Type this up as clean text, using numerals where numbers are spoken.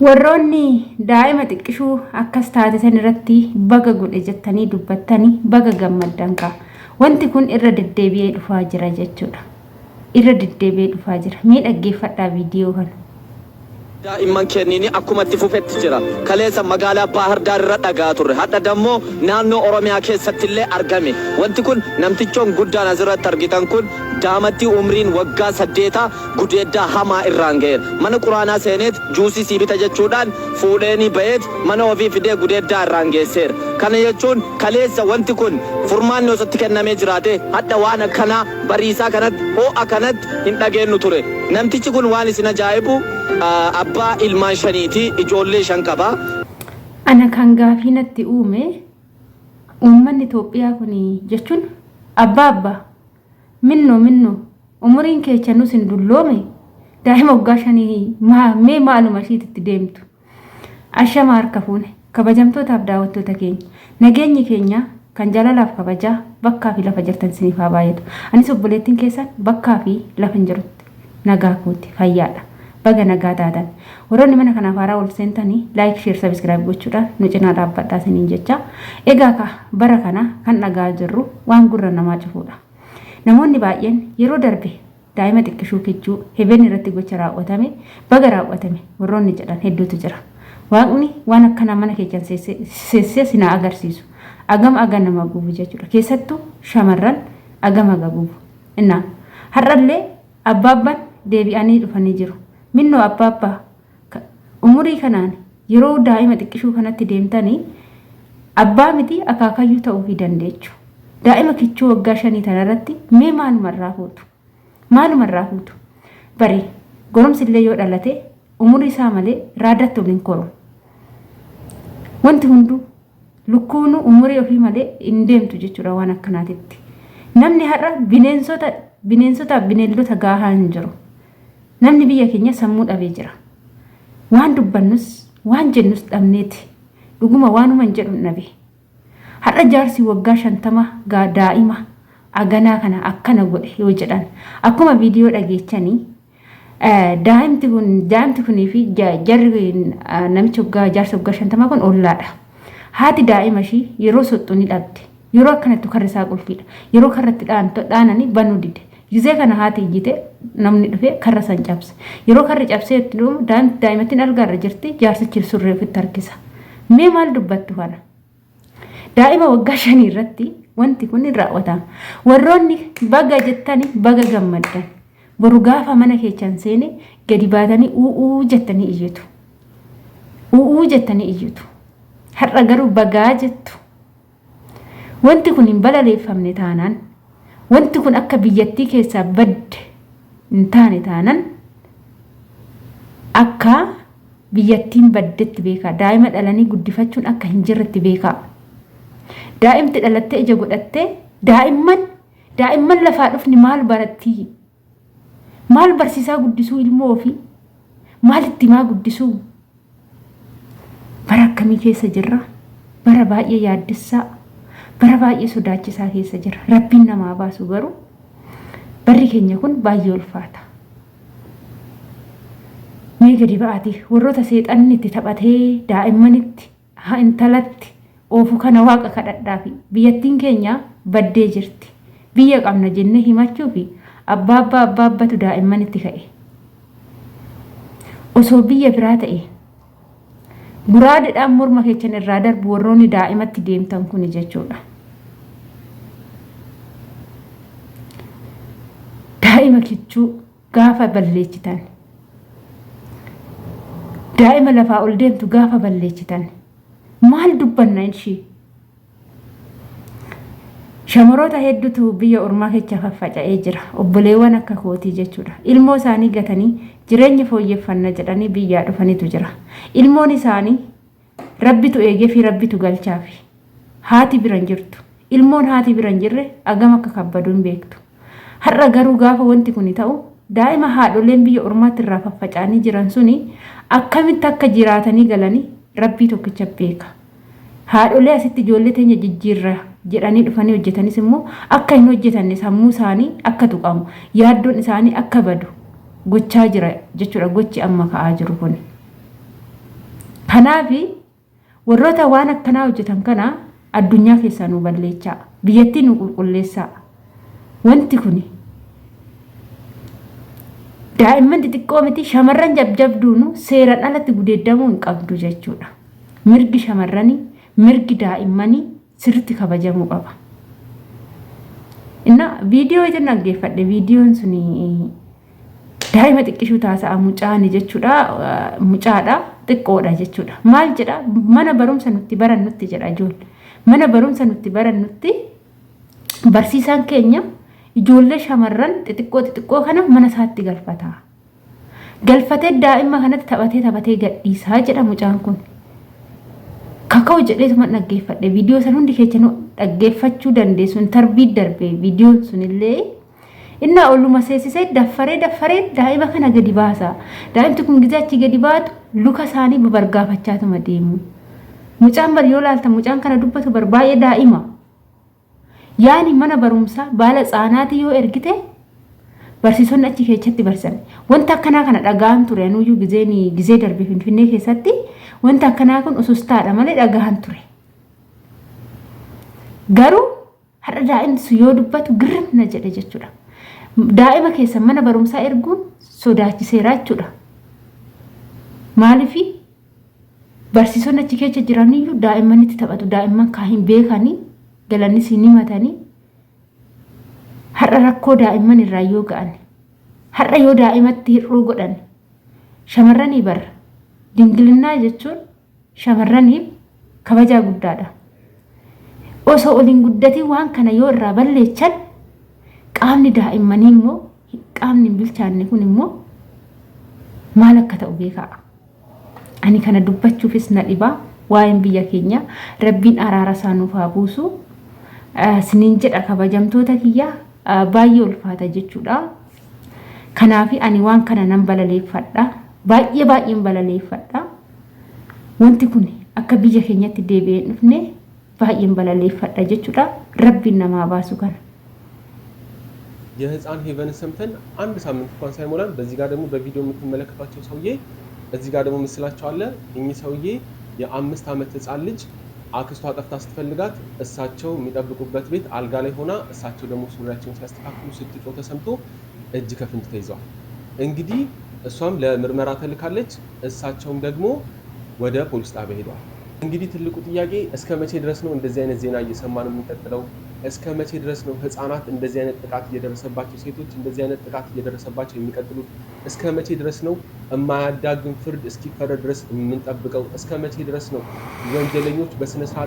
Warroonni daa'ima xiqqishuu akkas taate san irratti baga godhe jettanii dubbattanii baga gammaddan kaa. Wanti kun irra deddeebi'ee dhufaa jira jechuudha. Irra deddeebi'ee dhufaa jira. Mee dhaggeeffadhaa viidiyoo kana. Daa'imman kenniini akkuma itti fufetti jira. Kaleessa magaalaa Baahir Daar irra dhaga'aa turre. Hadha dammoo naannoo Oromiyaa keessatti illee argame. Wanti kun namtichoon guddaan asirratti argitan kun daamattii umriin waggaa saddeetaa gudeeddaa hamaa irraan ga'eera. Mana quraanaa seeneet juusii sii bita jechuudhaan fuudheenii ba'eet mana ofii fidee gudeeddaa irraan geesseera. Kana jechuun kaleessa wanti kun furmaanni osoo itti kennamee jiraatee hadha waan akkanaa bariisaa kanatti hoo'a kanatti hin dhageennu ture. Namtichi kun waan isin ajaa'ibu abbaa ilmaan shaniiti, ijoollee 5 qaba. Ana kan gaafii natti uume uummanni Itoophiyaa kun jechuun abbaa abbaa minnoo minnoo umuriin keechanuu sin dulloome daa'ima waggaa shanii mee maaluma ishiititti deemtu. Ashamaa harka fuune kabajamtootaaf daawwattoota keenya nageenyi keenya kan jaalalaaf kabajaa bakkaa fi lafa jirtan isiniif haa baay'atu. Anis obboleettiin keessan bakkaa fi lafa hin jirutti nagaa kooti fayyaadha. Baga nagaa taatan. Warroonni mana kanaaf haaraa ol seentanii like, share, subscribe gochuudhaan nu cinaa dhaabbadhaa isiniin jecha. Egaa ka bara kana kan dhagaa jirru waan gurra namaa cufuudha. Namoonni baay'een yeroo darbe Daa'ima xiqqishuu kichuu Heaven irratti gocha raawwatame baga raawwatame warroonni jedhan hedduutu jira. Waaqni waan akkanaa mana keechan seessee sin haa agarsiisu. Agam aga nama gubu jechuudha. Keessattuu shamarran agam aga gubu. Innaa har'allee abbaabban deebi'anii dhufanii jiru. Minnoo abbaabbaa Umurii kanaan yeroo daa'ima xiqqishuu kanatti deemtanii abbaa miti akaakayyuu ta'uufii dandeechu. Daa'ima kichuu waggaa shanii tanarratti mee maaluma irraa fuutu? Maaluma irraa fuutu? Bari goromsi illee yoo dhalate umurii isaa malee raadatti ol hin koru. Wanti hunduu lukkuunu umurii ofii malee hin deemtu jechuudha waan akkanaatitti. Namni har'a bineensota bineensotaaf bineeldota gaahaa hin jiru. Namni biyya keenya sammuu dhabee jira. Waan dubbannus waan jennus dhabneeti. Dhuguma waanuman jedhun dhabe. Har'a jaarsi waggaa 50 gaa daa'ima aganaa kana akkana godhe yoo jedhan akkuma viidiyoo dhageechanii daa'imti kun daa'imti kunii fi jarri namichi waggaa jaarsa waggaa 50 kun ollaadha. Haati daa'ima ishii yeroo soxxu ni dhabde. Yeroo akkanattu karri isaa qulfiidha. Yeroo karra itti dhaananii banuu dide. Gizee kana haati iyyite namni dhufee karra san cabse. Yeroo karri cabsee itti dhumu daa'imattiin algaarra jirti jaarsichi surree ofitti harkisa. Mee maal dubbattu kana? Daa'ima waggaa shanii irratti wanti kun hin raawwatama. Warroonni baga jettani baga gammaddan. Boru gaafa mana keechan seene gadi baatanii u'uu jettanii iyyitu. U'uu jettanii iyyitu. Har'a garuu bagaa jettu. Wanti kun hin balaleeffamne taanaan, wanti kun akka biyyattii keessaa badde hin taane taanan, akka biyyattiin baddetti beekaa. Daa'ima dhalanii guddifachuun akka hin jirretti beekaa. Daa'imti dhalattee ija godhattee daa'imman daa'imman lafaa dhufni maal barattii? Maal barsiisaa guddisuu ilmoo ofii? Maal itti himaa guddisuu? Bara akkamii keessa jirra? Bara baay'ee yaaddessaa, bara baay'ee sodaachisaa keessa jirra. Rabbiin namaa baasu garuu barri keenya kun baay'ee ulfaata. Mee gadi ba'aatii warroota seexanni itti taphatee daa'immanitti Ha intalatti oofu kana waaqa kadhadhaafi. Biyyattiin keenya baddee jirti. Biyya qabna jennee himachuufi abbaabbaa abbaabbatu daa'immanitti ka'e. Osoo biyya biraa ta'e guraadedhaan morma keechan irraa darbu warroonni daa'imatti deemtan kuni jechuudha. Daa'ima kichuu gaafa balleechitan daa'ima lafaa ol deemtu gaafa balleechitan maal dubbanna ishii Shamaroota hedduutu biyya ormaa keessa faffaca'ee jira. Obboleewwan akka kootii jechuudha. Ilmoo isaanii gatanii jireenya fooyyeffanna jedhanii biyyaa dhufanitu jira. Ilmoon isaanii Rabbitu eegeefii Rabbitu galchaafi. Haati bira hin jirtu. Ilmoon haati bira hin jirre agam akka kabbadu hin beektu. Har'a garuu gaafa wanti kuni ta'u daa'ima haadholeen biyya ormaatti irraa faffaca'anii jiran suni akkamitti akka jiraatanii galanii Rabbii tokkicha beeka. Haadholee asitti ijoollee teenya jijjiirra jedhanii dhufanii hojjetanis immoo akka hin hojjetanne sammuu isaanii akka tuqamu yaaddoon isaanii akka badu gochaa jira jechuudha gochi amma ka'aa jiru kuni. Kanaaf warroota waan akkanaa hojjetan kana addunyaa keessaa nu balleechaa. Biyyattii nu qulqulleessaa. Wanti kuni daa'imman xixiqqoo miti shamarran jabjabduunu seeraan alatti gudeeddamuu hin qabdu jechuudha. Mirgi shamarranii, mirgi daa'immanii sirriitti kabajamuu qaba. Inna viidiyoo itin dhaggeeffadhe viidiyoon suni daa'ima xiqqishuu taasa'a mucaani jechuudha mucaadha xiqqoodha jechuudha. Maal jedha mana barumsa nutti barannutti jedha ijoollee. Mana barumsa nutti barannutti barsiisaan keenya ijoollee shamarran xixiqqoo xixiqqoo kana mana isaatti galfata. Galfatee daa'ima kanatti taphatee taphatee gadhiisaa jedha mucaan kun. Kaka'u jedheetuma dhaggeeffadhe viidiyoo san hundi keessanuu dhaggeeffachuu dandeessu intarvii darbe viidiyoon sunillee innaa oluma seesisee daffaree daffaree daa'ima kana gadi baasa. Daa'imti kun gizee achi gadi baatu luka isaanii babargaafachaatuma deemu. Mucaan bar yoo laaltan mucaan kana dubbatu bar baay'ee daa'ima. Yaani mana barumsaa baala tsaanaatii yoo ergite barsiisonni achi keessatti barsiisan. Wanta akkanaa kana dhaga'an ture anuyyuu gizeen gizee darbe Finfinnee keessatti wanta akkanaa kun usustaadha malee dhaga'an ture. Garuu har'a daa'imni sun yoo dubbatu girrim na jedhe jechuudha. Daa'ima keessan mana barumsaa erguun sodaachiseera jechuudha. Maaliif barsiisonni achi keessa jiraniyyuu daa'immanitti taphatu. Daa'imman kaa hin beekanii galannis hin himatanii har'a rakkoo daa'imman irraa yoo ga'an har'a yoo daa'imatti hir'uu godhan shamarranii bara dingilinnaa jechuun shamarraniif kabajaa guddaadha. Osoo ol hin guddatin waan kana yoo irraa balleechan qaamni daa'immanii immoo qaamni hin bilchaanne kun immoo maal akka ta'u beekaa. Ani kana dubbachuufis na dhibaa waa'een biyya keenya rabbiin araara isaa nuuf haa buusu. Siniin jedha kabajamtoota kiyya baay'ee ulfaata jechuudha. Kanaaf ani waan kana nan balaleeffadha. Baay'ee baay'een balaleeffadha. Wanti kun akka biyya keenyatti deebi'ee hin dhufne baay'een balaleeffadha jechuudha. Rabbiin namaa baasu kana. የህፃን ሄቨንን ሰምተን አንድ ሳምንት እንኳን ሳይሞላን በዚህ ጋር ደግሞ በቪዲዮ የምትመለከቷቸው ሰውዬ እዚህ ጋር ደግሞ ምስላቸው አለ። እኚህ ሰውዬ የ5 ዓመት ህፃን ልጅ አክስቷ ጠፍታ ስትፈልጋት እሳቸው የሚጠብቁበት ቤት አልጋ ላይ ሆና እሳቸው ደግሞ ሱሪያቸውን ሲያስተካክሉ ስትጮህ ተሰምቶ እጅ ከፍንጅ ተይዘዋል። እንግዲህ እሷም ለምርመራ ተልካለች፣ እሳቸውም ደግሞ ወደ ፖሊስ ጣቢያ ሄደዋል። እንግዲህ ትልቁ ጥያቄ እስከ መቼ ድረስ ነው እንደዚህ አይነት ዜና እየሰማን የምንቀጥለው? እስከ መቼ ድረስ ነው ህፃናት እንደዚህ አይነት ጥቃት እየደረሰባቸው፣ ሴቶች እንደዚህ አይነት ጥቃት እየደረሰባቸው የሚቀጥሉት? እስከ መቼ ድረስ ነው የማያዳግም ፍርድ እስኪፈረድ ድረስ የምንጠብቀው? እስከ መቼ ድረስ ነው ወንጀለኞች በስነ ስርዓት